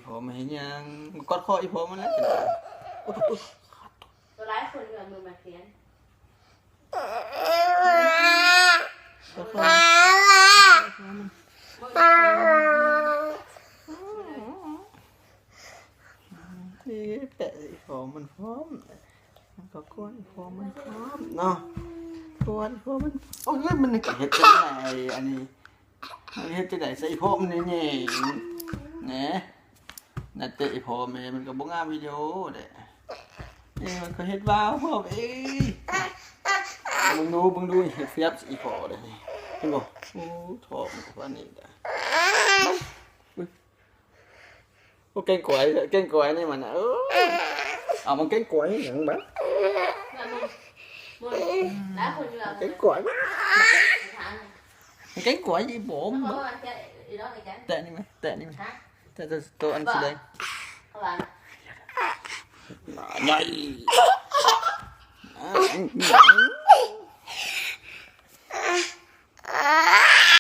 ພໍ່ມາເຮັດຫຍັງ? ມາກອດຄໍອີ່ພໍ່ມາແລ້ວ. ໂອ້ຍ ໂອ້ຍ ໂອ້ຍ ໂຕຫຼາຍຄົນຢູ່ ເອົາມືມາຂຽນ ກອດຄໍ ເອີ ແປະອີ່ພໍ່ມັນພ້ອມ. ມັນກໍກວນອີ່ພໍ່ມັນພ້ອມເນາະ ກວນອີ່ພໍ່ມັນ. ໂອ້ຍ ມັນກໍເຮັດຈັ່ງໃດອັນນີ້ ມັນເຮັດຈັ່ງໃດໃສ່ອີ່ພໍ່ມັນແດ່ ແໜ ນັດແຕ່ອີ່ພໍ່ແມ່ມັນກໍບໍ່ງາມວິດີໂອເດ້. ເອີ ມັນກໍເຮັດວາວພ້ອມ. ເອີຍ ເບິ່ງດູ ເບິ່ງດູ ເຮັດແຟບໃສ່ອີ່ພໍ່ເດ້ ເຫັນບໍ່? ໂອ້ ທ້ອງມັນກໍປານນີ້ດາ. ໂອ້ ເກັ່ງກວາຍ ເກັ່ງກວາຍນີ້ມັນນະ. ເອີ ເອົາ ມັນເກັ່ງກວາຍຫຍັງບາດ? ເກັ່ງກວາຍ ມັນເກັ່ງກວາຍອີ່ບອມ. ແຕະນີ້ໄໝ? ແຕະນີ້ໄໝ? ແຕະໂຕອັນສີແດງ ໜ້າໃຫຍ່.